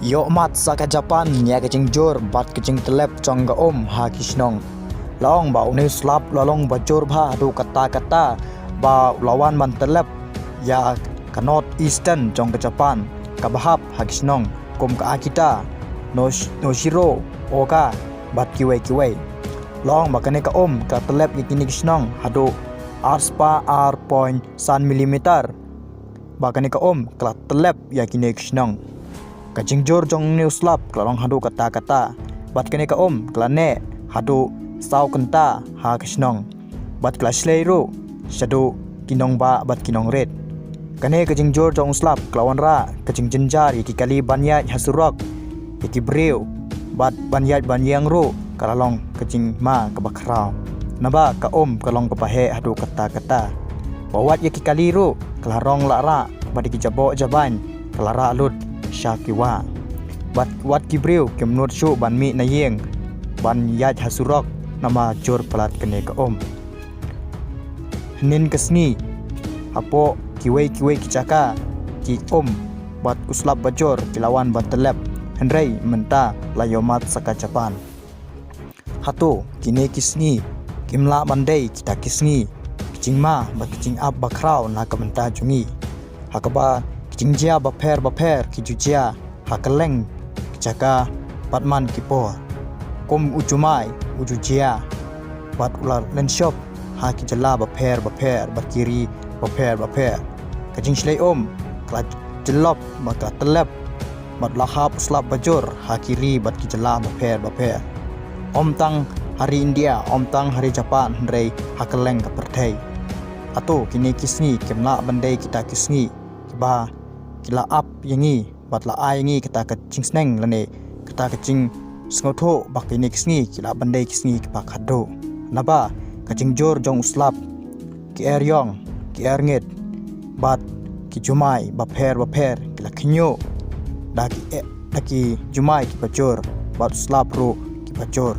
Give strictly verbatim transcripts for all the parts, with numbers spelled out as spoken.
Ïohmad sa ka Japan ïa ka jingjur bad ka jingtyllep jong ka um ha ki shnong. La ong ba une u slap u la long ba jur bha haduh katta katta ba u la wan ban tyllep ïa ka North Eastern jong ka Japan, kaba hap ha ki shnong kum ka Akita, Nosh-, Noshiro, Oga bad kiwei kiwei. La ong ba kane ka um ka la tyllep ïa kine ki shnong haduh ar spah ar point san millimeter. Ba kane ka um ka la tyllep ïa kine ki shnong. Ka jingjur jong une u slap ka la long haduh katta katta. Bad kane ka um ka la neh haduh saw kynta ha ka shnong. Bad ka la shlei ruh shaduh ki nongbah bad ki nongrit. Kane ka jingjur jong u slap ka la wanrah ka jingjynjar ïa ki kali ban ïaid ha surok, ïa ki briew, bad ban ïaid ban ïeng ruh ka la long ka jingma kaba khraw. Naba ka um ka long kaba heh haduh katta katta. Ba wat ïa ki kali ruh ka la rong la rah, bad ïa ki jaboh jabain ka la rah lut sha ki wah. Bad wat ki briew kim nud shuh ban mih na ïing ban ïaid ha surok namar jur palat kane ka um. Hynnin ka sngi, hapoh kiwei kiwei ki jaka, ki um bad u slap ba jur ki la wan ban tyllep, hynrei mynta la ïohmad sa ka Japan. Hato kine ki sngi kim lah ban dei kita ki sngi ki jingma bad ki jingap ba khraw na ka bynta jong ngi, ha kaba ki jingjia bapher bapher ki ju jia ha kylleng ki jaka bad man ki por. Kum u jumai u ju jia bad u la lynshop ha ki jylla bapher bapher bad ki ri bapher bapher. Ka jingshlei um ka la jyllop bad ka la tyllep bad la hap u slap ba jur ha ki ri bad ki jylla bapher bapher. Ym tang ha ri India, ym tang ha ri Japan, hynrei ha kylleng ka pyrthei. Hato kine ki sngi kim lah ban dei kita ki sngi kiba ki la ap ïa ngi bad la ai ïa ngi kata ka jingsneng lane kata ka jingsngewthuh ba kine ki sngi ki lah ban dei ki sngi kiba khadduh? Naba ka jingjur jong u slap, ki eriong, ki erngit bad ki jumai bapher bapher ki la khñiuh da ki e-, da ki jumai kiba jur bad u slap ruh kiba jur.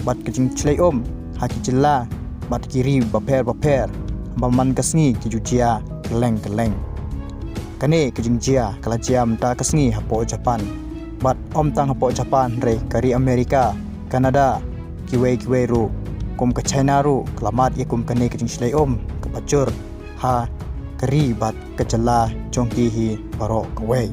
Bad ka jingshlei um ha ki jylla bad ki ri bapher bapher, ba man ka sngi ki ju jia kylleng kylleng. Kane ka jingjia ka la jia mynta ka sngi hapoh Japan. Bad ym tang hapoh Japan, hynrei ka ri Amerika, Canada, kiwei kiwei ruh, kum ka China ruh ka la mad ïa kum kane ka jingshlei um kaba jur ha ka ri bad ka jylla jong ki hi baroh kawei.